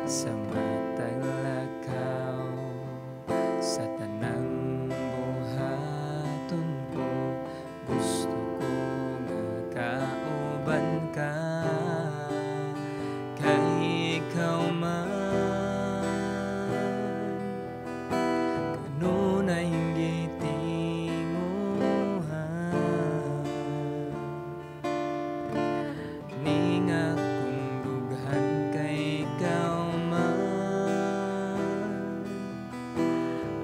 Sa matag lakaw, sa tanang buhaton ko, gusto ko nga kauban ka, kay ikaw man kanunay gitinguha, ning akong dughan kay ikaw man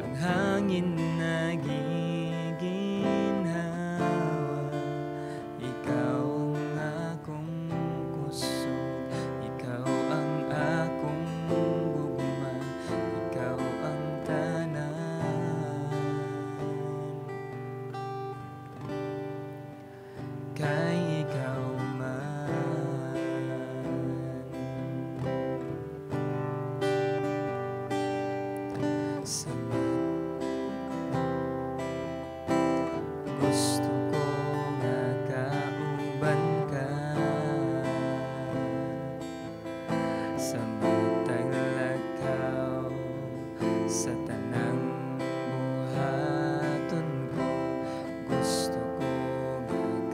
ang hangin nagiginhawa. Ikaw ang akong kusog, ikaw ang akong gugma, ikaw ang tanan, kay ikaw man. Sa gusto ko nga kauban ka, sa matag lakaw, sa tanang buhaton ko, gusto ko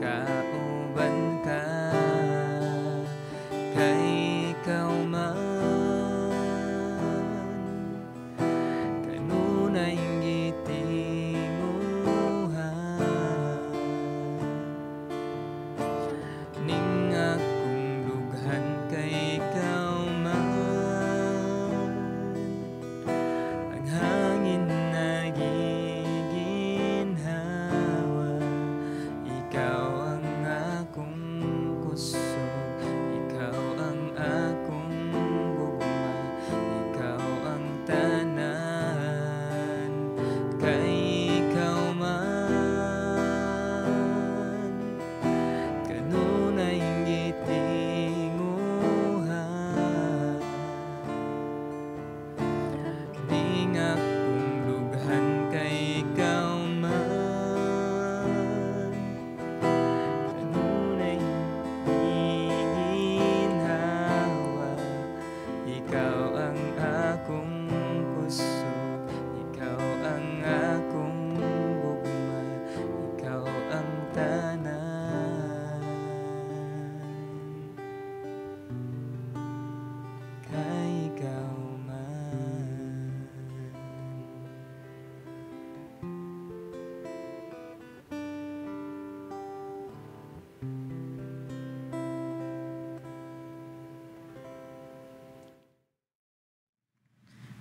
nga kauban ka, kay ikaw man kanunay gitinguha, ning akong dughan kay ikaw man ang hangin nagiginhawa. Ikaw ang akong kusog, ikaw ang akong gugma, ikaw ang tanan, kay ikaw man kanunay gitinguha, ning akong dughan kay ikaw man kanunay giginhawa. Ikaw ang akong kusog, ikaw ang akong gugma, ikaw ang tanan, kay ikaw man.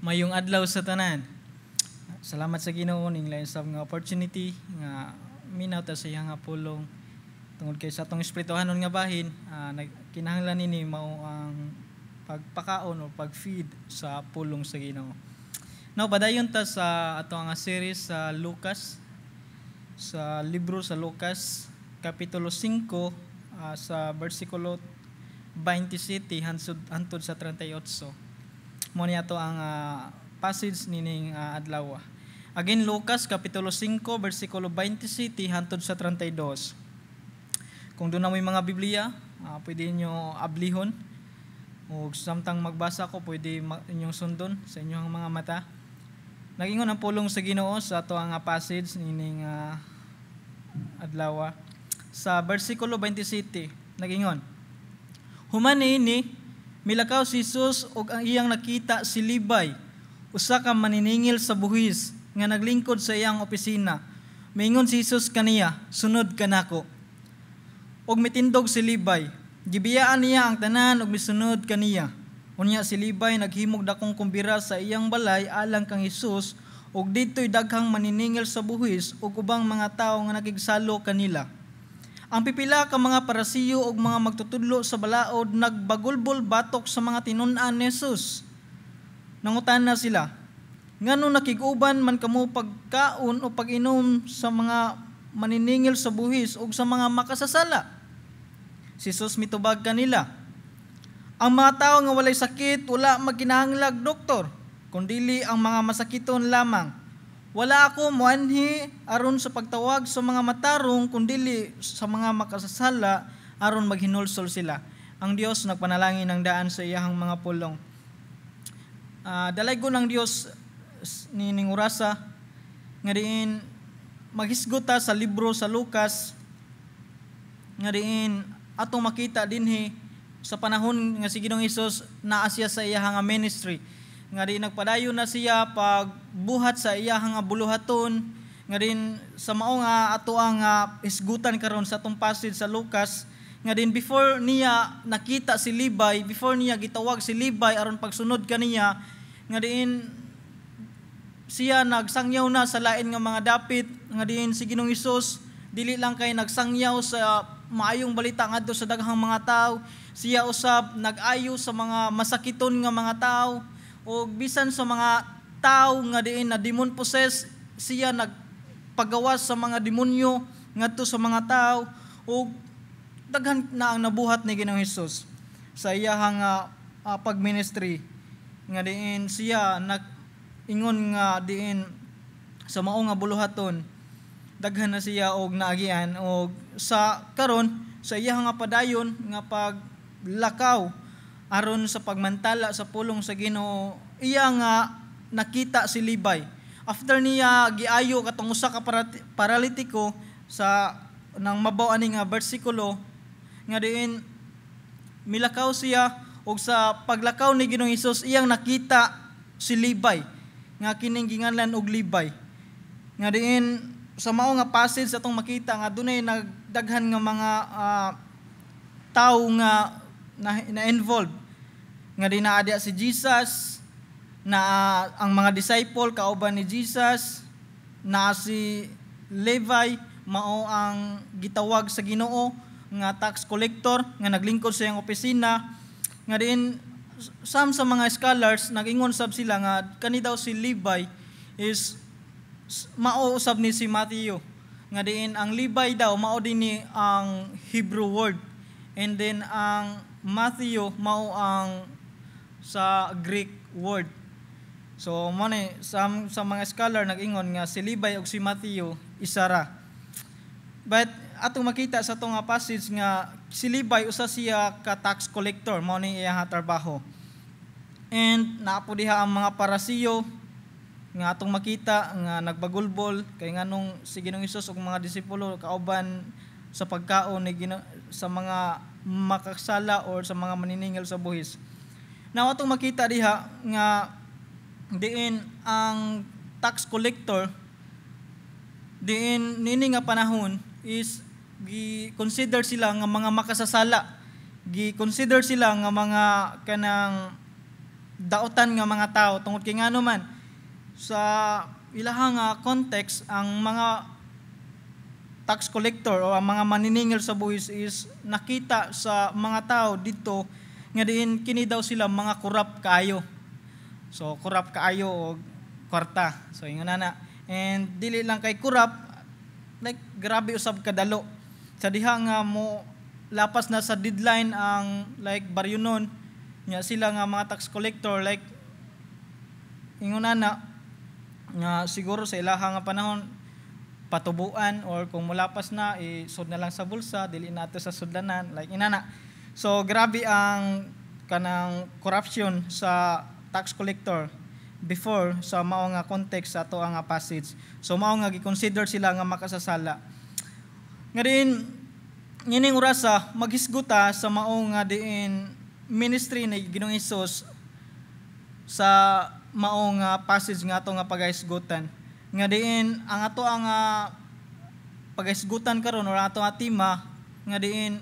Mayong adlaw sa tanan. Salamat sa Ginoo ning lain sab nga opportunity nga minaw ta sa iyang nga pulong tungod kay sa atong espirituhanon nga bahin, kinahanglan nini mao ang pagpakaon o pag-feed sa pulong sa Ginoo. Now padayon ta sa ato nga series sa Lucas, sa libro sa Lucas kapitulo 5, sa bersikulo 27 hantod sa 38. Mo ni ato ang passage nining adlaw. Again, Lucas kapitulo 5 bersikulo 27 hantod sa 32. Kung doon na mo'y mga Biblia, pwede inyo ablihon. O samtang magbasa ko, pwede inyong sundon sa inyong mga mata. Nagingon ang pulong sa Ginoo sa ato ang passage nining adlaw. Sa bersikulo 27, nagingon, human niini, milakaw si Jesus og ang iyang nakita si Libay, usa ka maniningil sa buhis nga naglingkod sa iyang opisina. Miingon si Jesus kaniya, sunod ka nako. Og mitindog si Libay, gibiyaan niya ang tanan og misunod kaniya. Unya si Libay naghimog dakong kumbira sa iyang balay alang kang Jesus, og didto'y daghang maniningil sa buhis ug ubang mga tawo nga nakigsalo kanila. Ang pipila ka mga Parasiyo ug mga magtutudlo sa balaod nagbagulbol batok sa mga tinun-an ni Jesus. Nangutana sila, ngano nakig-uban man kamo pagkaon o pag-inom sa mga maniningil sa buhis ug sa mga makasasala? Si Jesus mitubag kanila, ang mga tao nga walay sakit wala magkinahanglag doktor, kundili ang mga masakiton lamang. Wala ako moanhi aron sa pagtawag sa mga matarong, kundili sa mga makasasala aron maghinulsol sila. Ang Dios nagpanalangin ng daan sa iyahang mga pulong. Dalaygon ang Dios nining orasa nga diin maghisgot ta sa libro sa Lucas, nga diin atong makita dinhi sa panahon nga si Ginoong Hesus naa siya sa iyang nga ministry, nga diin nagpadayon na siya pagbuhat sa iyang nga buluhaton, nga diin sa mao nga ato ang hisgutan karon sa atong passage sa Lucas, nga diin before niya nakita si Levi, before niya gitawag si Levi aron pagsunod kaniya, nga diin siya nagsangyaw na sa lain nga mga dapit, nga diin si Ginoong Hesus dili lang kay nagsangyaw sa maayong balita ngadto sa daghang mga tao, siya usab nag-ayo sa mga masakiton nga mga tao, o bisan sa mga tao nga diin na demon possessed, siya nagpagawas sa mga demonyo ngadto sa mga tao, ug daghan na ang nabuhat ni Ginoong Hesus sa iyahang pagministry, nga diin siya nag ingon nga diin sa mao nga buluhaton daghan na siya og naagian. Og sa karon sa iyahang nga padayon nga paglakaw aron sa pagmantala sa pulong sa Ginoo, iya nga nakita si Levi after niya giayo katong usa ka paralitiko sa nang mabaw ani nga bersikulo, nga diin milakaw siya, og sa paglakaw ni Ginoong Hesus iyang nakita si Levi nga kining ginganlan og Levi, nga diin sa mao nga passage atong makita nga dunay nagdaghan nga mga tawo nga na involved, nga di naa diha si Jesus na ang mga disciple kauban ni Jesus, na si Levi mao ang gitawag sa Ginoo nga tax collector nga naglingkod sa iyang opisina, nga diin some sa mga scholars nag-ingon sab sila nga kani daw si Levi is mao usab ni si Matthew, nga diin ang Levi daw mao din ni ang Hebrew word and then ang Matthew mao ang sa Greek word. So mo ni sa mga scholar nag-ingon nga si Levi ug si Matthew isa ra. But atong makita sa atong nga passage nga si Levi usa siya ka tax collector, mao ni iyang trabaho. And naa po diha ang mga Parasiyo nga atong makita nga nagbagulbol kay nganong si Ginoong Hesus ug mga disipulo kauban sa pagkaon ni sa mga makasala or sa mga maniningil sa buhis. Now atong makita diha nga diin ang tax collector diin nini nga panahon is gi-consider sila nga mga makasasala. Gi-consider sila nga mga kanang daotan nga mga tao, tungod kay ngano man sa ilahang context, ang mga tax collector o ang mga maniningil sa buhis is nakita sa mga tao dito nga diin kini daw sila mga corrupt kaayo. So corrupt kaayo og kwarta. So ingon na. And dili lang kay corrupt, like grabe usab kadalo. Sa diha nga mo lapas na sa deadline ang like baryunon nya, sila nga mga tax collector, like ingon na nga siguro sa ilaha nga panahon patubuan or kung mulapas na isud na lang sa bulsa, dili nato sa sudlanan, like inana. So grabe ang kanang corruption sa tax collector before sa mao nga context sa ato ang nga passage. So mao nga gi-consider sila nga makasasala. Nga diin nining orasa maghisguta sa mao nga diin ministry ni Ginoong Hesus sa mao nga passage nga ato nga pagahisgutan, nga diin ang ato ang pagahisgutan karon or ato nga tema nga diin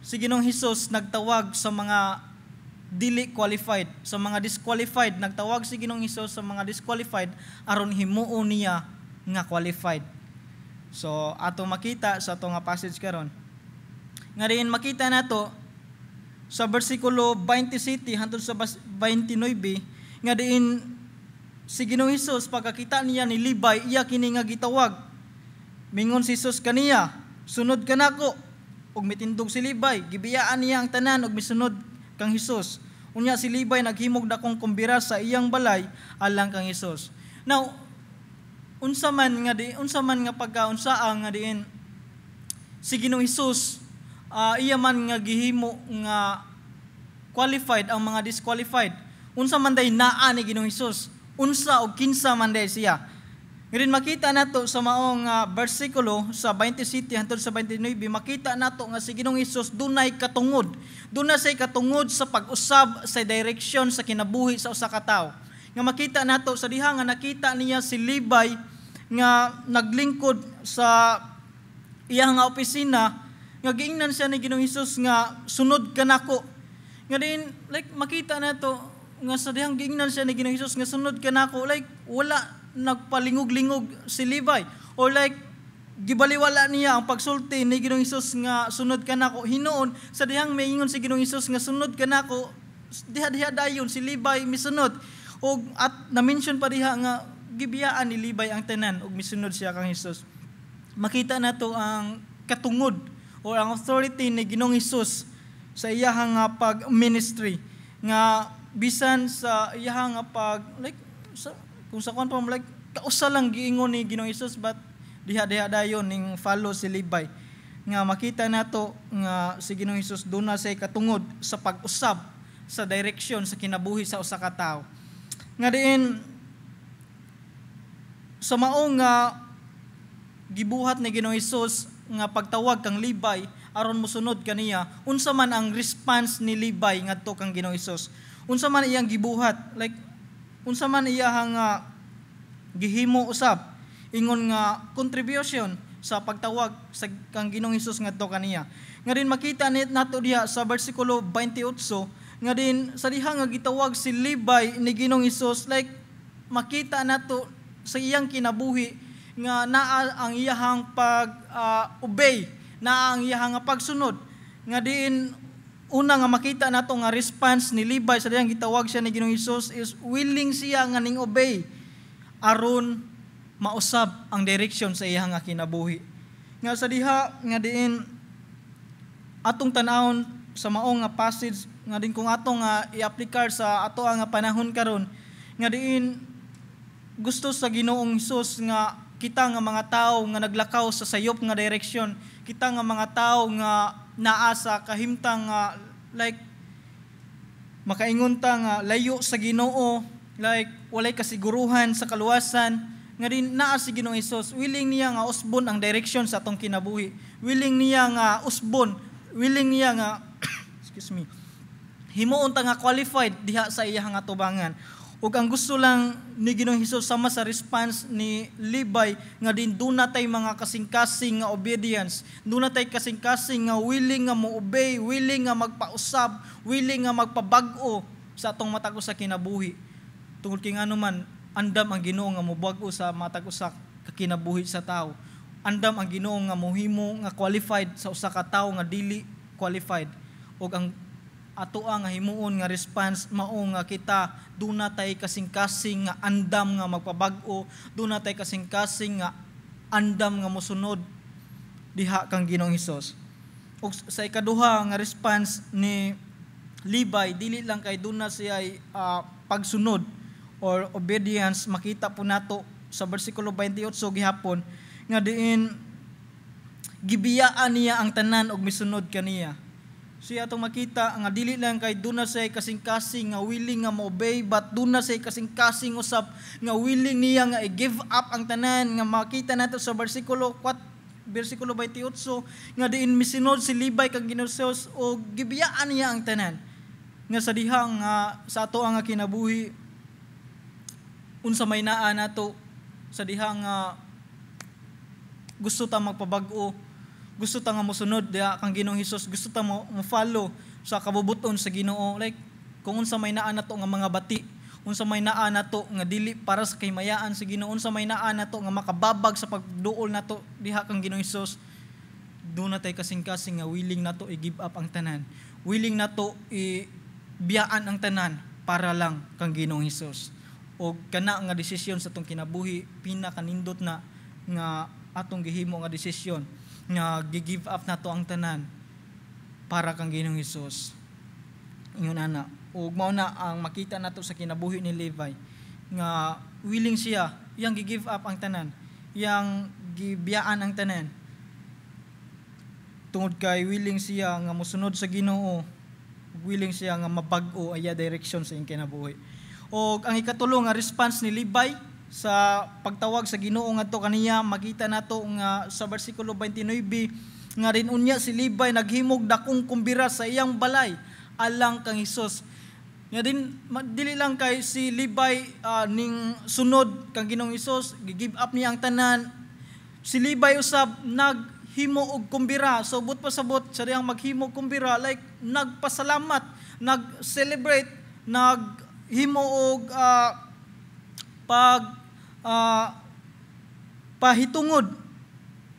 si Ginoong Hesus nagtawag sa mga dili qualified, sa mga disqualified. Nagtawag si Ginoong Hesus sa mga disqualified aron himuon niya nga qualified. So ato makita sa ato nga passage karon, nga diin makita nato sa bersikulo 27 hangtod sa 29, nga diin si Ginoong Hesus pagkakita niya ni Levi, iya kini nga gitawag. Mingon si Hesus kaniya, "Sunod ka nako." Ug mitindog si Levi, gibiyaan niya ang tanan ug misunod kang Hesus. Unya si Levi naghimog dakong kumbira sa iyang balay alang kang Hesus. Now, unsa man nga pagkaunsaa nga diin si Ginoong Hesus iya man nga gihimo nga qualified ang mga disqualified? Unsa man day naa ni Ginoong Hesus? Unsa o kinsa man day siya? Ngayon makita nato sa maong bersikulo sa 27 hangtod sa 29, makita nato nga si Ginoong Hesus dunay katungod. Duna say katungod sa pag-usab sa direksyon sa kinabuhi sa usa ka tawo. Nga makita nato sa diha nga nakita niya si Levi nga naglingkod sa iyang nga opisina, nga giingnan siya ni Ginoong Hesus nga sunod ka nako. Nga din like makita nato nga sa dihang giingnan siya ni Ginoong Hesus nga sunod ka nako, like wala nagpalingog-lingog si Levi or like gibaliwala niya ang pagsulti ni Ginoong Hesus nga sunod ka nako. Hinuon sa dihang maingon si Ginoong Hesus nga sunod ka nako, diha-diha dayon si Levi misunod. Og at na-mention pa diha nga gibiyaan ni Levi ang tanan ug misunod siya kang Hesus. Makita nato ang katungod or ang authority ni Ginoong Hesus sa iyahang nga pag-ministry, nga bisan sa iyahang nga pag like sa, kung sa kwan pa, like kausa lang giingon ni Ginoong Hesus, but diha-diha dayon ning follow si Levi. Nga makita nato nga si Ginoong Hesus duna say katungod sa pag-usab sa direksyon sa kinabuhi sa usa ka tawo. Nga diin sa maong nga gibuhat ni Ginoong Hesus nga pagtawag kang Levi aron mosunod kaniya, unsa man ang response ni Levi ngadto kang Ginoong Hesus? Unsa man iyang gibuhat? Like unsa man iyahang nga gihimo usab ingon nga contribution sa pagtawag sa kang Ginoong Hesus ngadto kaniya? Nga din makita ni nato diha sa bersikulo 28 nga din sa diha nga gitawag si Levi ni Ginoong Hesus, like makita nato sa iyang kinabuhi nga naa ang iyahang pag obey, naa ang iyahang nga pagsunod. Nga diin una nga makita nato nga response ni Levi sa dihang gitawag siya ni Ginoong Hesus is willing siya nga ning obey aron mausab ang direction sa iyang nga kinabuhi. Nga sa diha nga diin atong tan-awon sa maong nga passage, nga din kung atong nga i-aplikar sa ato nga panahon karon, nga diin gusto sa Ginoong Hesus nga kita nga mga tao nga naglakaw sa sayop nga direksyon, kita nga mga tao nga naa sa kahimtang nga like makaingon ta nga layo sa Ginoo, like walay kasiguruhan sa kaluwasan, nga din naa si Ginoong Hesus, willing niya nga usbon ang direksyon sa atong kinabuhi. Willing niya nga usbon, willing niya nga, excuse me, himuon ta nga qualified diha sa iyang nga tubangan. Ug ang gusto lang ni Ginoong Hesus, sama sa response ni Levi, nga din duna tay mga kasing-kasing nga obedience, duna tay kasing-kasing nga willing nga mo-obey, willing nga magpausab, willing nga magpabag-o sa atong matag usa kinabuhi. Tungod kay ngano man, andam ang Ginoo nga mobag-o sa matag usa ka kinabuhi sa tao. Andam ang Ginoo nga mohimo nga qualified sa usa ka tawo nga dili qualified. Ug ang ato ang himuon nga response mao nga kita duna tay kasing-kasing nga andam nga magpabag-o, duna tay kasing-kasing nga andam nga mosunod diha kang Ginoong Hesus. Ug sa ikaduha nga response ni Levi, dili lang kay duna siya pagsunod or obedience, makita po nato sa bersikulo 28 gihapon nga diin gibiyaan niya ang tanan og misunod kaniya. Siya atong makita nga dili lang kay duna siya kasing-kasing nga willing nga mo-obey, but duna siya kasing-kasing usab nga willing niya nga i-give up ang tanan. Nga makita nato sa bersikulo 4, bersikulo 28 nga diin misunod si Levi kang Ginoong Hesus og gibiyaan niya ang tanan. Nga sa diha nga sa ato ang kinabuhi, unsa may naa nato sa diha nga gusto ta magpabag-o, gusto ta nga mosunod diha kang Ginoong Hesus, gusto ta mo follow sa kabubuton sa Ginoo, like kung unsa may naa nato nga mga bati, unsa may naa nato nga dili para sa kahimayaan sa Ginoo, unsa may naa nato nga makababag sa pagduol nato diha kang Ginoong Hesus, duna tay kasing-kasing nga willing nato i-give up ang tanan, willing nato i-biyaan ang tanan para lang kang Ginoong Hesus. O kana nga desisyon sa atong kinabuhi, pinakanindot na nga atong gihimo nga desisyon nga gi-give up nato ang tanan para kang Ginoong Hesus. Ingon ana. Ug mao na ang makita nato sa kinabuhi ni Levi nga willing siya iyang gi-give up ang tanan, iyang gibiyaan ang tanan, tungod kay willing siya nga mosunod sa Ginoo. Willing siya nga mabag-o aya direction sa iyang kinabuhi. O ang ikatulo nga response ni Libay sa pagtawag sa Ginoo ngadto kaniya, makita nato nga sa bersikulo 29 nga rin unya si Libay naghimog dakong kumbira sa iyang balay alang kang Hesus. Nga din dili lang kay si Libay ning sunod kang Ginoong Hesus, gi-give up niya ang tanan. Si Libay usab naghimo og kumbira. So but pasabot sa diyang maghimo og kumbira, like nagpasalamat, nag-celebrate, naghimo og pag pahitungod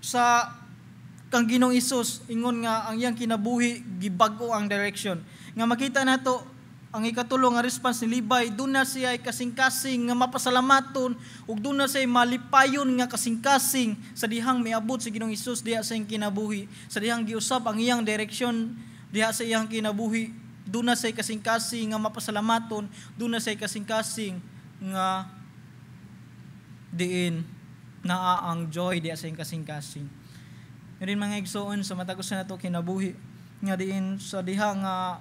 sa kang Ginoong Hesus, ingon nga ang iyang kinabuhi gibag-o ang direction. Nga makita nato ang ikatulo nga response ni Libay, duna siya ay kasing-kasing nga mapasalamaton ug duna siya malipayon nga kasing-kasing sa dihang miabot si Ginoong Hesus diha sa iyang kinabuhi, sa dihang giusab ang iyang direksyon diha sa iyang kinabuhi. Duna siya kasing-kasing nga mapasalamaton, duna siya kasing-kasing nga diin naa ang joy diha sa iyang kasing-kasing. Ngayon, mga igsoon, sa matag usa nato kinabuhi nga diin sa diha nga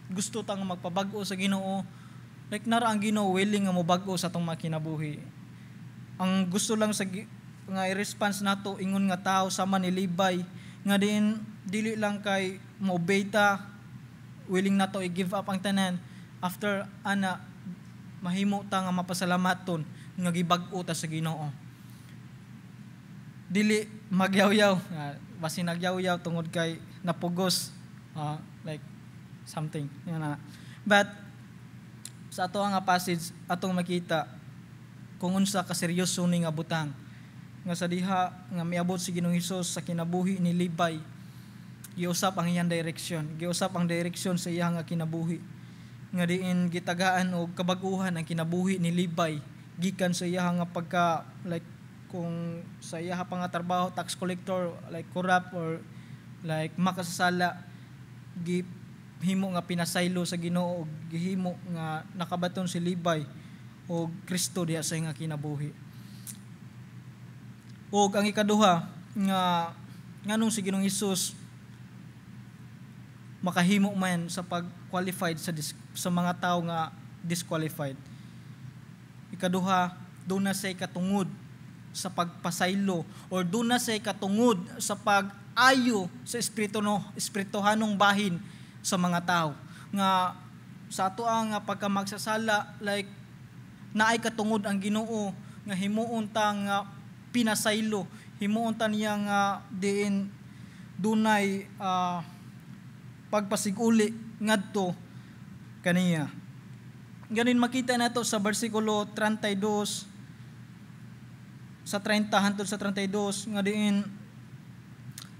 gusto tang magpabag-o sa Ginoo, like nara ang Ginoo willing nga mobag-o sa atong mga kinabuhi. Ang gusto lang sa nga i-response nato ingon nga tao sama ni Libay nga diin dili lang kay mo-obey ta, willing nato i-give up ang tanan, after ana mahimo ta nga mapasalamaton nga gibag-o ta sa Ginoo. Dili magyawyaw, basin nagyawyaw tungod kay napugos, like something yun na. But sa ato nga passage, atong makita kung unsa ka seryoso ni nga butang nga sa diha nga miabot si Ginoong Hesus sa kinabuhi ni Libay, giusap ang iyang direction, giusap ang direction sa iyang nga kinabuhi, nga diin gitagaan og kabag-uhan ang kinabuhi ni Libay gikan sa iyang nga pagka like kung sa iya pa nga trabaho, tax collector, like corrupt or like makasasala, gihimo nga pinasaylo sa Ginoo og gihimo nga nakabaton si Libay og Kristo diha sa iyang kinabuhi. Og ang ikaduha nga nganong si Ginoong Hesus makahimo man sa pag-qualified sa mga tao nga disqualified. Ikaduha, duna say katungod sa pagpasaylo or duna say katungod sa pag-ayo sa espiritu, no, espirituhanong bahin sa mga tao. Nga sa ato ang nga pagka magsasala, like naay katungod ang Ginoo nga himuon ta nga pinasaylo, himuon ta niya nga diin dunay pagpasiguli ngadto kaniya. Ganin makita nato sa bersikulo 32 sa 30 hantod sa 32 nga diin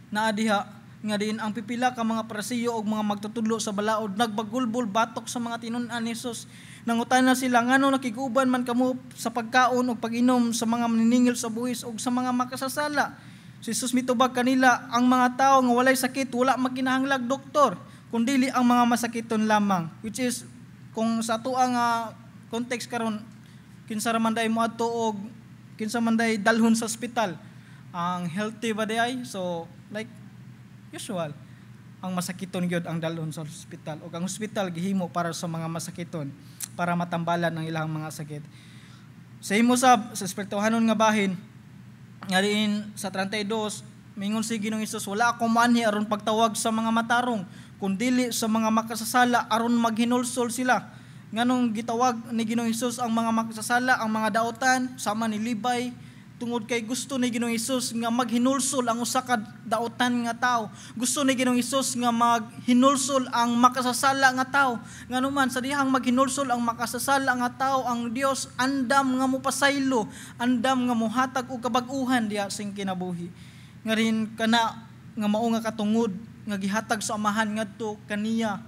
naa diha nga diin ang pipila ka mga Parisiyo og mga magtutudlo sa balaod nagbagulbol batok sa mga tinun-an ni Jesus. Nangutana sila, "Ngano nakiguban man kamo sa pagkaon ug pag-inom sa mga maniningil sa buhis ug sa mga makasasala?" Si Jesus mitubag kanila, "Ang mga tao nga walay sakit wala magkinahanglag doktor, kundili ang mga masakiton lamang." Which is kung sa ato ang context karon, kinsa ra man day moadto og kinsa man day dalhon sa ospital? Ang healthy ba di ay? So like usual, ang masakiton gyud ang dalhon sa ospital, ug ang ospital gihimo para sa mga masakiton, para matambalan ang ilang mga sakit. Sa imo sab sa espirituhanon nga bahin nga diin sa 32, mingon si Ginoong Hesus, "Wala ako moanhi aron pagtawag sa mga matarong, kundili sa mga makasasala aron maghinulsol sila." Nganong gitawag ni Ginoong Hesus ang mga makasasala, ang mga daotan sama ni Libay? Tungod kay gusto ni Ginoong Hesus nga maghinulsol ang usa ka daotan nga tao. Gusto ni Ginoong Hesus nga maghinulsol ang makasasala nga tao. Ngano man sa dihang maghinulsol ang makasasala nga tao, ang Dios andam nga mopasaylo, andam nga mohatag og kabag-uhan diha sing kinabuhi. Nga rin kana nga mao nga katungod nga gihatag sa Amahan ngadto kaniya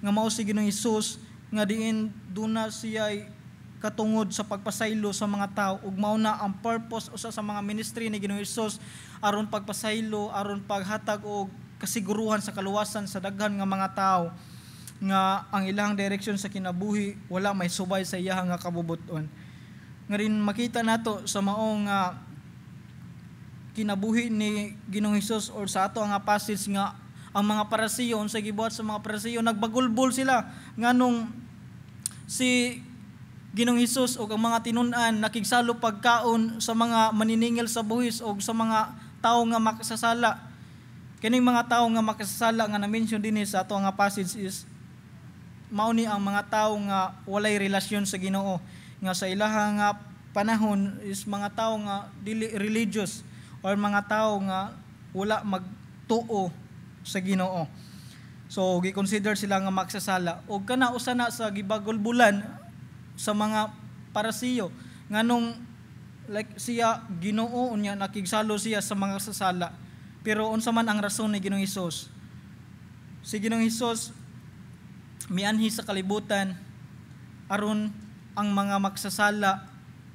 nga mao si Ginoong Hesus, nga diin duna siya katungod sa pagpasaylo sa mga tao, ug mao na ang purpose usa sa mga ministry ni Ginoong Hesus, aron pagpasaylo, aron paghatag og kasiguruhan sa kaluwasan sa daghan nga mga tao nga ang ilang direksyon sa kinabuhi wala may subay sa iyang nga kabubut-on. Nga rin makita nato sa maong nga kinabuhi ni Ginoong Hesus or sa ato nga passage nga Ang mga Parisiyo, unsay gibuhat sa mga Parisiyo, nagbagulbol sila nganong si Ginoong Hesus og ang mga tinun-an nakigsalo pagkaon sa mga maniningil sa buhis og sa mga tawo nga makasasala. Kining mga tawo nga makasasala nga na-mention dinhi sa ato nga passage is mao ni ang mga tawo nga walay relasyon sa Ginoo, nga sa ilaha nga panahon is mga tawo nga dili religious or mga tawo nga wala magtuo sa Ginoo. So gi-consider sila nga magsasala, og kana usa na sa gibagulbulan sa mga Parisiyo, nganong like siya Ginoo, unya nakigsalo siya sa mga sasala. Pero unsa man ang rason ni Ginoong Hesus? Si Ginoong Hesus mianhi sa kalibutan aron ang mga magsasala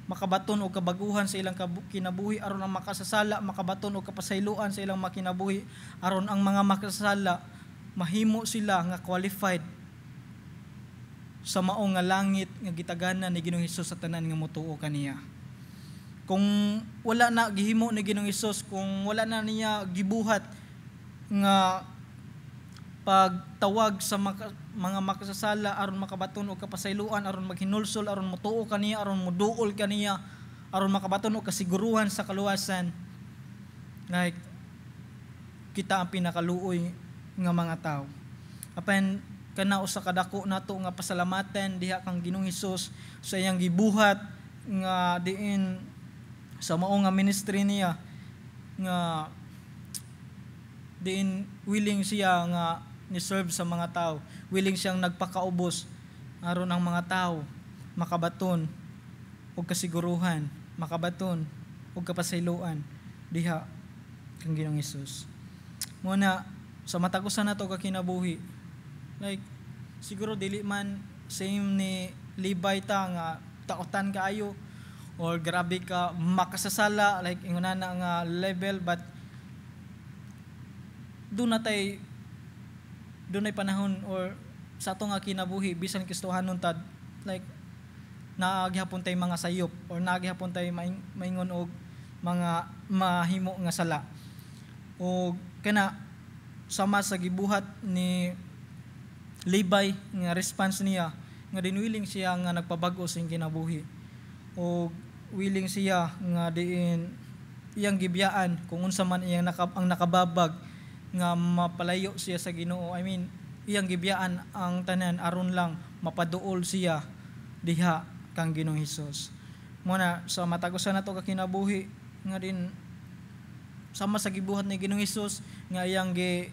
makabaton og kabaguhan sa ilang kinabuhi, aron ang makasasala makabaton og kapasayloan sa ilang makinabuhi, aron ang mga makasasala mahimo sila nga qualified sa mao nga langit nga gitaganan ni Ginoong Hesus sa tanan nga motuo kaniya. Kung wala na gihimo ni Ginoong Hesus, kung wala na niya gibuhat nga pagtawag sa mga makasasala aron makabaton og kapasayloan, aron maghinulsol, aron motuo kaniya, aron moduol kaniya, aron makabaton og kasiguruhan sa kaluwasan, like kita ang pinakaluoy nga mga tao. Apan kana usa ka dako nato nga pasalamatan diha kang Ginoong Hesus sa iyang gibuhat nga diin sa mao nga ministry niya, nga diin willing siya nga ni-serve sa mga tao. Willing siyang nagpakaubos aron ang mga tao makabaton og kasiguruhan, makabaton og kapasayloan diha kang Ginoong Hesus. Muna sa matag usa nato ka kinabuhi, like siguro dili man same ni Levi ta nga taotan kaayo or grabe ka makasasala, like ingon na nga level, but dunay panahon or sa ato nga kinabuhi bisan Kristohanon ta, like naa gihapon tay mga sayop or naa gihapon tay maingon og mga mahimo nga sala. O kana sama sa gibuhat ni Levi nga response niya nga dinwiling siya nga nagpabag-o sa iyang kinabuhi o willing siya nga diin iyang gibiyaan kung unsa man iyang ang nakababag nga mapalayo siya sa Ginoo. I mean, iyang gibiyaan ang tanan aron lang mapaduol siya diha kang Ginoong Hesus. Muna sa matag usa nato ka kinabuhi nga din sama sa gibuhat ni Ginoong Hesus nga iyang gi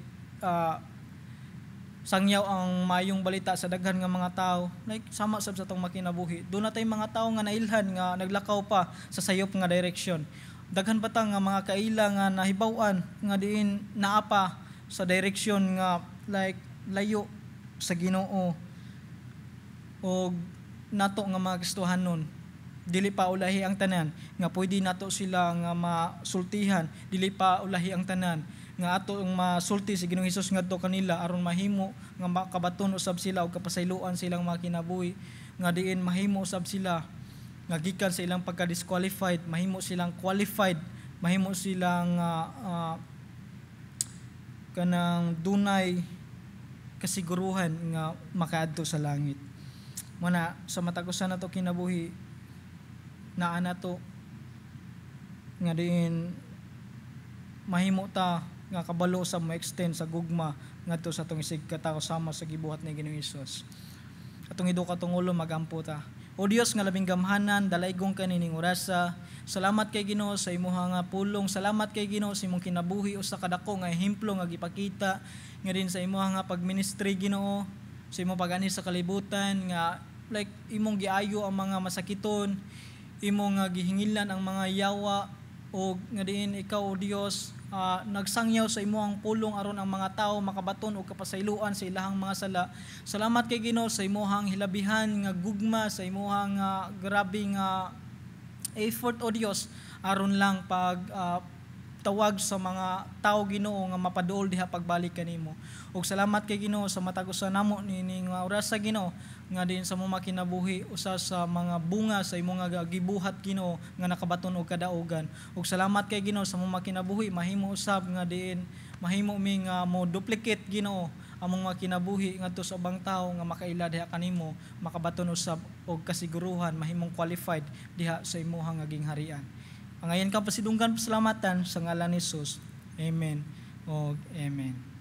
sangyaw ang mayong balita sa daghan nga mga tao, like sama sab sa atong makinabuhi, duna tay mga tao nga nailhan nga naglakaw pa sa sayop nga direction. Daghan pa ta nga mga kaila nga nahibaw-an nga diin naa pa sa direction nga like layo sa Ginoo, og nato nga mga Kristohanon, dili pa ulahi ang tanan nga pwede nato sila nga masultihan, dili pa ulahi ang tanan nga ato ang masulti si Ginoong Hesus ngadto kanila aron mahimo nga makabaton usab sila og kapasayloan silang mga kinabuhi, nga diin mahimo usab sila nga gikan sa ilang pagka-disqualified mahimo silang qualified, mahimo silang kanang dunay kasiguruhan nga makaadto sa langit. Muna sa matag usa nato kinabuhi, naa nato nga diin mahimo ta nga kabalo sa mo-extend sa gugma ngadto sa atong isig katao sama sa gibuhat ni Ginoong Hesus. Atong iduka atong ulo, magampo ta. O Dios nga labing gamhanan, dalaygong kanining orasa. Salamat kay Ginoo sa imuha nga pulong. Salamat kay Ginoo sa imong kinabuhi usa ka dako nga ehemplo nga gipakita nga din sa imuha nga pagministry, Ginoo, sa imong pag-ani sa kalibutan nga like imong giayo ang mga masakiton, imong nga gihingilan ang mga yawa, o nga diin ikaw, o Dios, nagsangyaw sa imong pulong aron ang mga tao makabaton og kapasayloan sa ilahang mga sala. Salamat kay Ginoo sa imong hilabihan nga gugma, sa imong nga grabe nga effort, o Dios, aron lang pag tawag sa mga tao, Ginoo, nga mapaduol diha pagbalik kanimo. Ug salamat kay Ginoo sa matag usa namo nining oras sa Ginoo nga din sa mo makinabuhi usa sa mga bunga sa imong nga gibuhat, Ginoo, nga nakabaton og kadaugan. Ug salamat kay Ginoo sa mo makinabuhi mahimo usab nga diin Mahimo mi nga mo duplicate, Ginoo, among mga kinabuhi ngadto sa ubang tawo nga makaila diha kanimo, makabaton usab og kasiguruhan, mahimong qualified diha sa imuhang nga gingharian. Angayan ka pasidunggan, pasalamatan sa ngalan ni Jesus. Amen og amen.